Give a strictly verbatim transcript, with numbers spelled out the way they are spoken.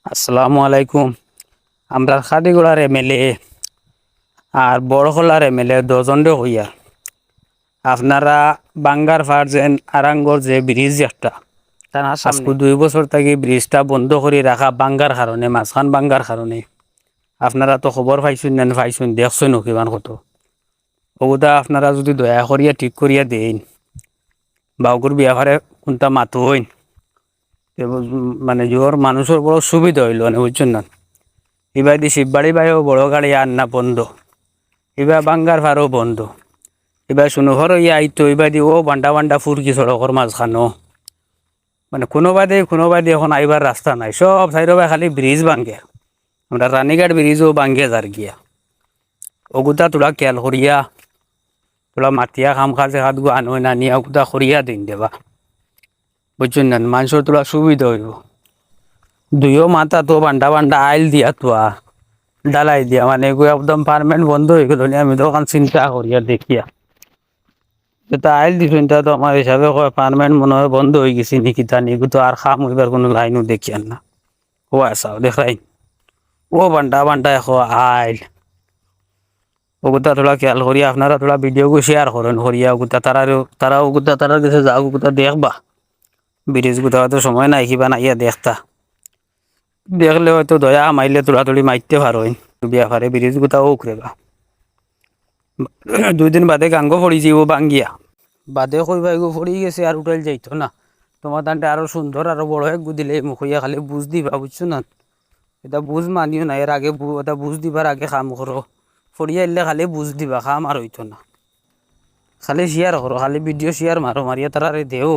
আসসালামু আলাইকুম। আমরার খাদিগড়ার এমএলএ আর বড়খলার এমএলএ দুইজনরে কইয়ার, আপনারা বাঙ্গার ফার যেন আরাঙ্গর যে ব্রিজ একটা, তার সামনে আজকু দুই বছর থাকি ব্রিজটা বন্ধ করি রাখা বাঙ্গার কারণে, মাঝখান বাঙ্গার কারণে। আপনারা তো খবর পাইছইন না, পাইছইন, দেখছইন কিমান কত। ওগুতা আপনারা যুদি দয়া করিয়া ঠিক করিয়া দেইন, বা ওগুর ব্যাপারে কুনটা মাতইন, তে বু-, মানে, জোর মানুষর বড় সুবিধা অইলো, মানে, বুঝছইন না? ইবাদি শিববাড়ি বায়ও বড় গাড়ি আর না বন্ধ, ইবা বাঙ্গার ফারও বন্ধ, ইবা শুনো হর ইয়া আইতো, ইবাদি ও বান্ডা বান্ডা ফুরকি সড়কর মাঝখানো, মানে, কুনুবাদি, কুনুবাদি অখন আইবার রাস্তা নাই, সব সাইডো বায় খালি ব্রিজ ভাঙ্গে। আমরা রানীঘাট ব্রিজও ভাঙ্গে যার গিয়া। ওগুতা থুড়া খেয়াল করিয়া, থুড়া মাতিয়া কাম কাজে হাত গু আনো না নিয়া ওগুতা করিয়া দেইন দেবা। বুঝছইন না? মানষর থুড়া সুবিধা অইবো। দুইও মাথা তো বান্ডা বান্ডা আইল দিয়া থুয়া, ঢালাই দিয়া, মানে, এগু একদম পার্মানেন্ট বন্ধ অইগেলো নি। আমি তো অখান চিন্তা করিয়া দেখিয়া। যেটা আইল দিছইন, তা তো আমার হিসাবে কয় পার্মানেন্ট মনে অয় বন্ধ অইগেছে নি কিতা নি, এগু তো আর কাম অইবার কুনু লাইনও দেখিয়ার না। ও আচ্ছা, দেখরাইন। ও বান্ডা বান্ডা এখন আইল। ওগুতা থুড়া খেয়াল করিয়া, আপনারা থুড়া ভিডিওগু শেয়ার করইন করিয়া, ওগুতা তারার, তারা ওগুতা তারার গেছে যাউক, ওগুতা দেখবা। ব্রিজ গুতা তো সময় নাই, কিবা না ইয়া দেখতা। দেখলে হয়তো দয়া মাইলে থুড়া থুড়ি মাইতে পারইন। ব্যাপারে ব্রিজ গুতা অউক রেবা। দুই দিন বাদে গাঙ্গো পড়ি যাইবো ভাঙ্গিয়া। বাদে কইবা এগু পড়ি গেছে আর উঠাইল যাইতো না। তোমার তানতে আরো সুন্দর, আরো বড় এগু দিলে মুখ অইয়া খালি বুঝ দিবা, বুঝছো না? এটা বুঝ মানিও না, এর আগে বু-, এটা বুঝ দিবার আগে কাম করো। পড়িয়া আইলে খালি বুঝ দিবা, কাম আর অইতো না। খালি শেয়ার করো, খালি ভিডিও শেয়ার মারো, মারিয়া তারারে দেও।